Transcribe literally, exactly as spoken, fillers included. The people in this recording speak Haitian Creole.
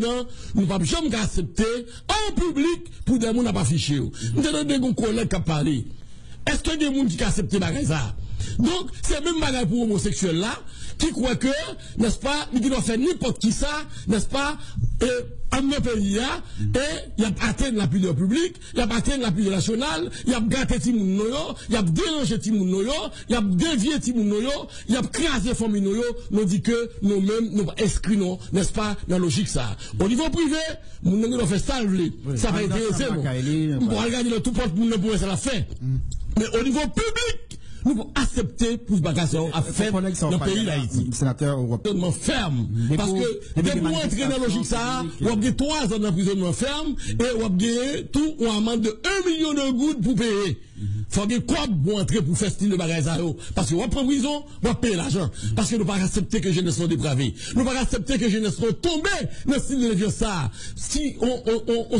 nan, nou p ap janm ka aksepte an piblik pou de moun ap afiche yo. M te tande yon kolèg k ap pale. Èske gen moun ki ka aksepte bagay sa a? Donk, se menm bagay pou omoseksyèl la, ki kwè ke, nèspa, li gen dwa fè nenpòt ki sa, nèspa, e, anndan peyi a, e y ap atenn lapidè piblik, y ap atenn lapidè nasyonal, y ap gate timoun nou yo, y ap deranje timoun nou yo, y ap devye timoun nou yo, y ap kraze fanmi nou yo, nou di ke nou menm, nou pa enskri nou, nèspa, nan lojik sa a. O nivo prive, moun nan gen dwa fè sa l vle. Sa pa enterese nou. M pral gade nan tout pòt moun nan pou wè sa l ap fè. Men o nivo piblik, nou pa aksepte pou bagay sa yo ap fèt nan peyi Dayiti. Prizonman fèm. Paske depi w antre nan lojik sa a, w ap gen twa zan nan prizonman fèm e w ap genyen tou yon amann de un milyon de goud pou peye. Fò gen kòb pou antre pou fè stil de bagay sa yo. Paske w ap pran prizon, w ap peye lajan. Paske nou pa ka aksepte ke jenès nou deprave. Nou pa ka aksepte ke jenès nou tonbe nan stil de levye sa a. Si on, on, on, on